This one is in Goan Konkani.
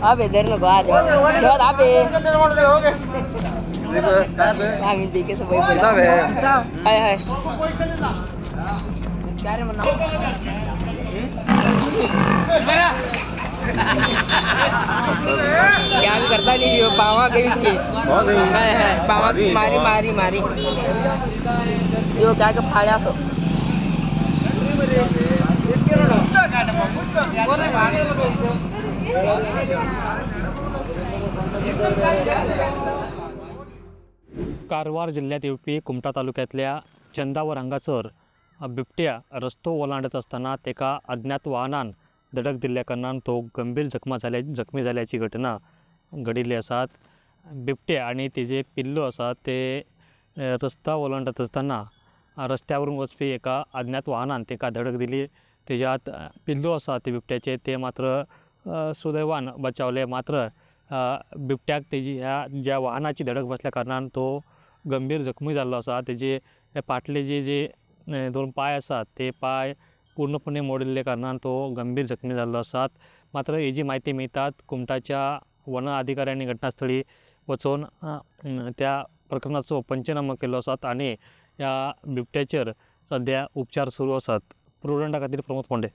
अबे इधर नको आ जाओ अबे आम्ही देखे सब बोला हाय हाय क्या रे मना क्या भी करता नहीं हो पावा गई उसकी हाय हाय पावा मारी मारी मारी यो क्या के फाड़ा सो कारवार जिल्ह्यात येवपी कुमठा तालुक्यांतल्या चंदावर हांगासर बिबट्या रस्तो ओलांडत आसतना ताका अज्ञात वाहनान धडक दिल्ल्या कारणान तो गंभीर जखमी जाल्याची घटना घडिल्ली आसात। बिबट्या आनी तेजे पिल्लू आसा ते रस्ता ओलांडत आसतना रस्त्यावरून वचपी एका अज्ञात वाहनान ताका धडक दिली। तेज्यात पिल्लू आसा ते बिबट्याचे ते मात्र सुदैवान बचावले, मात्र बिबट्याक तेजी ह्या ज्या वाहनाची धडक बसल्या कारणान तो गंभीर जखमी जाल्लो आसा। तेजे फाटले जे जे दोन पांय आसात ते पांय पूर्णपणे मोडिल्ले कारणान तो गंभीर जखमी जाल्लो आसात। मात्र हेजी म्हायती मेळटात कुमठाच्या वन अधिकाऱ्यांनी घटनास्थळी वचून त्या प्रकरणाचो पंचनामो केल्लो आसात आनी ह्या बिबट्याचेर सद्या उपचार सुरू आसात। प्रुडंटा खातीर प्रमोद फोंडे।